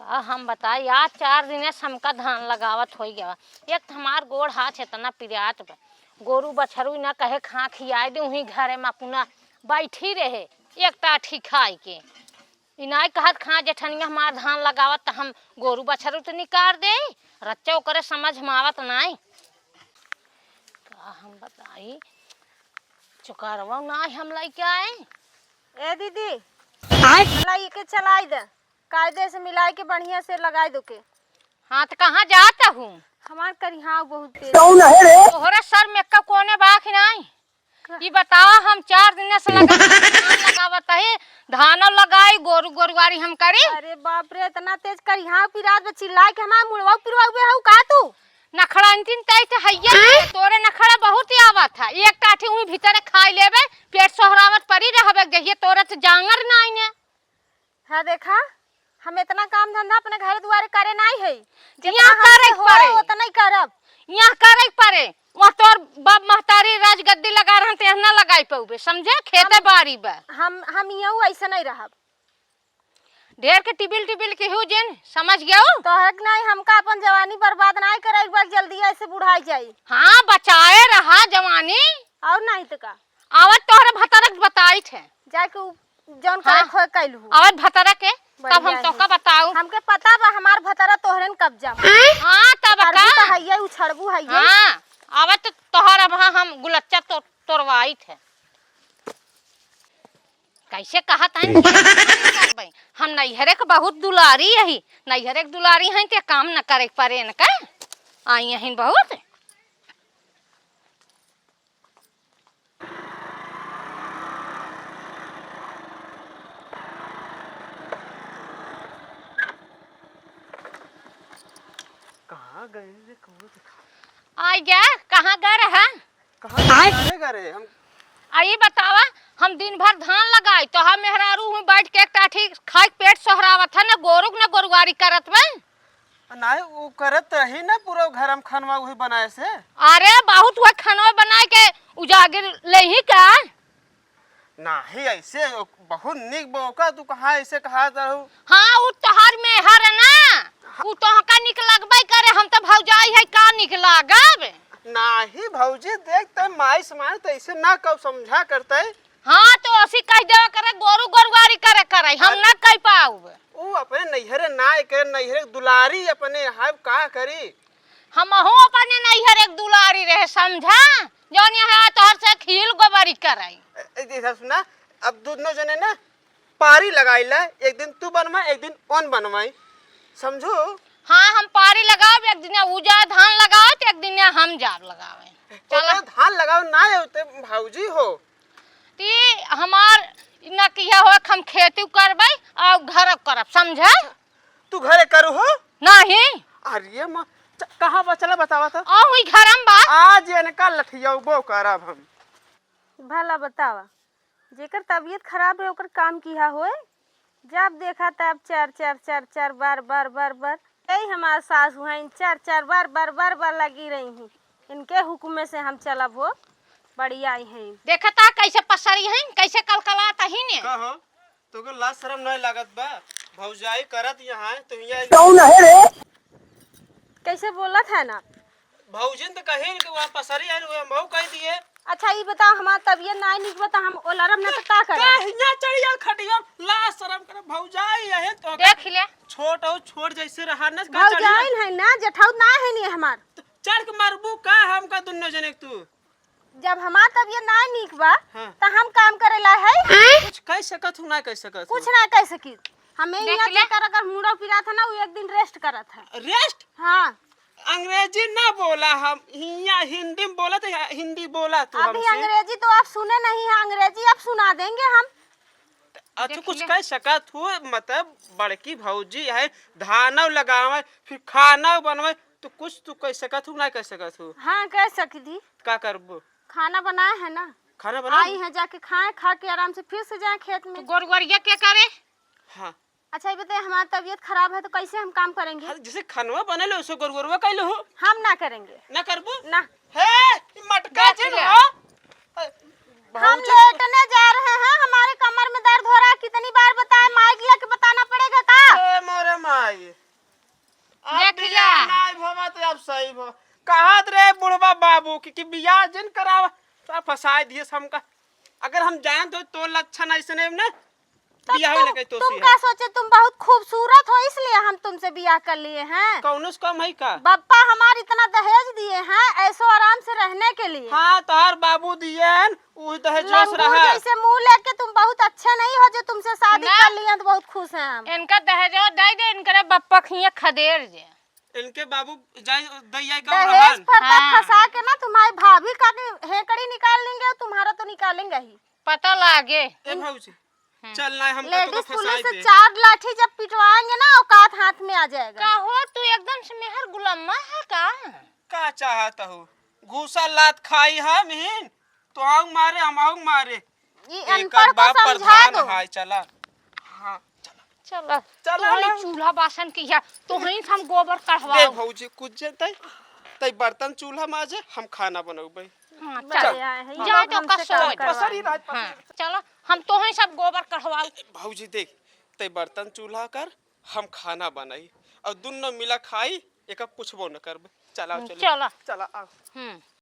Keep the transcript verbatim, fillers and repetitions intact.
का हम बताई, आज चार दिन से हमका धान लगावत होई गवा। एक त हमार गोड़ हाथ एतना पिरात बा, गोरू बछरू न कहे खा खियाए दे, उहीं घरे में अपना बैठी रहे एक टाठी खाई के। ई नाई कहत खा जेठनिया हमार धान लगावत त हम गोरू बछरू त निकार दे, रच्चा ओकरे समझ में आवत नाई। का हम बताई, चुकारवा नाई हम लइके आए। ए दीदी, आय? भला इके चलाई दे, कायदे से मिलाई के बढ़िया से लगाई दो के। हाँ, त कहाँ जात हूँ? हमार करिहाव बहुत तेज। कौन है रे? तोहरे सर में का कोने बा कि नाई? का? ई बतावा, हम चार दिन से लगा-, धान लगावत है, धानो लगाई, गोरू गोरुआरी हम करी। अरे बाप रे, इतना तेज करिहाव पिरात बा, चिल्लाए के हमार मुड़वा पिरवा हुए हऊ का तू? नखड़ंतिन तई त हइये है, तोरे नखड़ा बहुत ही आवत है। एक टाठी उही भीतरे खाई लेबे, पेट सोहरावत परी रहबे, जहिये तोरे त जांगर नाई ने। हाँ देखा, हम इतना काम धंधा अपने घर दुआरे करे नाई है। जितना यहाँ हमसे करे के होए, परे। उतना ही करब। यहाँ करे के परे। वह तोर बाप महतारी राजगद्दी लगा रहन, ते यहाँ ना लगाई पउबे, समझे? खेते हम, बारी बा। हम, हम यूं ऐसे नहीं रहब। ढेर के टिबिल टिबिल के हो जिन, समझ गयो? तोहक नहीं, हमका अपन जवानी बर्बाद नहीं करे, एक बार जल्दी ऐसे बुढ़ाई जाई। हाँ, बचाए रहा जवानी। और नहीं तो का? आवत तोहरे भतरक बताई थे। जाके उ जौन करे हाँ। खोए कैलहू। आवत भतरक के, तब बढ़िया हम है। तोहका बताऊ। हमके पता बा हमार भतरा तोहरे न कब्जा में। हाँ, तब करबू का? तो हइये, उछड़बू हइये। हाँ, आवत तोहर अब हाँ हम गुलच्चा तो, तोड़वाई थे। कैसे कहत हैं? हम नैहरे के बहुत दुलारी यही, नैहरे के दुलारी हैं ते काम न करे परे न का? आई यही बहुत। कहाँ गए रे, कौनो दिखा? आइ गया, कहाँ गए रहा? कहाँ आय? गए रे, हम आ, ई बतावा, हम दिन भर धान लगाई, तो हम मेहरारू हुई बैठ के एक टाठी खाई के पेट सोहरावत है, ना गोरू के ना गोरुआरी करत बे। नाहीं, उ करत रही ना, पूरा घर हम खनवा उही बनाए से। अरे, बहुत हुआ खनवा बनाए के उजागिर लेही का? नाहीं, ऐसे बहुत नीक बा ओका, तू कहाँ ऐसे कहा रहू? हाँ, उ तोहार मेहर है ना, उ तोहका नीक लगबे करे, हम तो भौजाई है, का नीक लागब? नाहीं भौजी, देख, ते माई समान, तो ऐसे ना कब समझा करते। हाँ, तो ऐसी कह देवा करे, गोरू गोरुआरी करे करे, हम अरे, ना कह पाउब। उ अपने नैहरे ना करे, नैहरे दुलारी अपने, हम का करी? हमहू अपने नैहर एक दुलारी रहे, समझा? जौन यहाँ तोहर से खील गोबरी कराई। ए, ए, देखा सुना, अब दुनो जने ना पारी लगाई ला, एक दिन तू बनवा, एक दिन ओन बनवाई, समझू? हाँ, हम पारी लगाओ, एक दिन उ जा धान लगाओ, तो एक दिन हम जाब लगावे। तो चला। धान लगाओ ना, ये ते भौजी हो। ती हमार न किया हो, हम खेती करबै और घर करब, समझे? तू घरे करू हो? नहीं। अरे माँ, च-, कहाँ बा? चला बतावा तो। आ हुई घरम बा। आज इनका लठियौबो करब हम। भला बतावा, जेकर तबीयत खराब रहे, ओकर काम किहा होए? जब देखा तब चर, चर, चर, चर, बर, बर, बर, बर। यही हमार सास हुआइन, चर, चर, बर, बर, बर, बर लगी रही हैं। इनके हुक्मे से हम चलब हो, बढ़िया ही हैं। देखता कैसे पसरी हैं, कैसे कलकलात ही ने। का हो? तोके लाज शरम नहीं लागत बा? भौजाई करत यहाँ है, तो यहाँ कौन है रे? कैसे बोलत है ना? भौजिन तो कहीं कि वहाँ पसरी है, वहाँ मऊ कह दिए। अच्छा, ई बताओ, हमार तबीयत नाई निक बा, त हम ओलरब ना त का करब? का हियाँ चढ़ी जाओ खटिया, लाज शरम कर, भौजाई है तो देख ले। छोट हो, छोट जैसे रहा न, का चढ़ी जाओ? भौजाइन है ना, जेठाउत ना है नी हमार। तो चढ़ के मरबू का हमका दुन्नो जने के तू? जब हमार तबीयत नाई निक बा, हाँ। त हम काम करे ला है? कुछ कह सकत हूँ, ना कह सकत हूँ। कुछ ना कह सकी। हमें देख यहाँ ले। जेकर अगर मुड़ा पिरात है ना, वो एक दिन rest करत है। Rest? हाँ। अंग्रेजी ना बोला हम, हिया हिंदी में बोला तो हिंदी बोला तू अभी हमसे। अंग्रेजी तो आप सुने नहीं है, अंग्रेजी आप सुना देंगे हम। अच्छा, देख कुछ ले। कह सकत हो, मतलब बड़की भौजी है, धानव लगावे, फिर खाना बनवे, तो कुछ तू कह सकत हो, ना कह सकत हो? हाँ, कह सकती। का करबो? खाना बनाए है ना, खाना बना आई ली? है, जाके खाए, खा के आराम से फिर से जाए खेत में। तो गोरगोरिया के करे? हाँ। अच्छा, ये बताइए, हमारी तबीयत खराब है तो कैसे हम काम करेंगे? अरे, जैसे खनवा बनल है, उसे गोरगोरवा कैले हो। हम ना करेंगे। ना करबो? ना। हे, ई मटका देख जिन ले। हो। ए, हम भौजी। लेटने जा रहे हैं, हमारे कमर में दर्द हो रहा है। कितनी बार बताएं, माइक लेके बताना पड़ेगा का? ए, मोरे माई। अब देख बियाह लिया। नाई भवा तो अब सही भवा। कहत रहे बुढ़वा बाबू कि, कि बियाह जिन करावा, तो फंसाए दिए हमका। अगर हम जानत हो तो लक्षण ऐसे नहीं ना, तब बियाह तुम, ना कही तो तुम सी का है। सोचे, तुम बहुत खूबसूरत हो इसलिए हम तुमसे बियाह कर लिए हैं। कौनो से कम है का? बप्पा हमार इतना दहेज दिए हैं ऐसो आराम से रहने के लिए। हाँ, तोहार बाबू दिए हैं, उ दहेजवा से लंगूर रहा। जैसे मुंह लेके तुम बहुत अच्छे नहीं हो जो तुमसे शादी ना। कर लिए हैं तो बहुत खुश हैं हम। इनका दहेजवा दे दे, इनकरे बप्पा खिया खदेड़ जे। इनके बाबू जाए दैया का दहेज रहन। पर तो हाँ। फंसा के ना तुम्हारी भाभी का नि-, हेकड़ी निकाल लेंगे और तुम्हारा तो निकालेंगे ही। पता लागे। ए भौजी, हम्म। चल ना, हम लेडीज पुलिस से चार लाठी जब पिटवाएंगे ना, औकात हाथ में आ जाएगा। का हो, तू एकदम से मेहर गुलामा है का? का चाहत हो? घूसा लात खाई हम हिन, तो आऊ मारे, हम आऊ मारे। ई एकर अनपढ़ को बाप समझा प्रधान दो। हाय, चला। हाँ, चला। चला, चला तू ना। चूल्हा बासन की है, तू ही हम गोबर कढ़वाओ। देख भौजी, कुछ जे तै, तै बर्तन चूल्हा माजे, हम खाना बनौबै। हाँ, चल। चल। आए हैं, ये जाए लोग तो हमसे ओकर काम सोच। करवाएं। पसरी राज हाँ, पसरी। चलो, हम तोहई सब गोबर कढ़वाऊ। भौजी देख, तै बर्तन चूल्हा कर, हम खाना बनाई और दुनो मिला खाई, एक पूछबो न करबे। चला, हम्म, चलो। चला। चला, आओ। हम्म।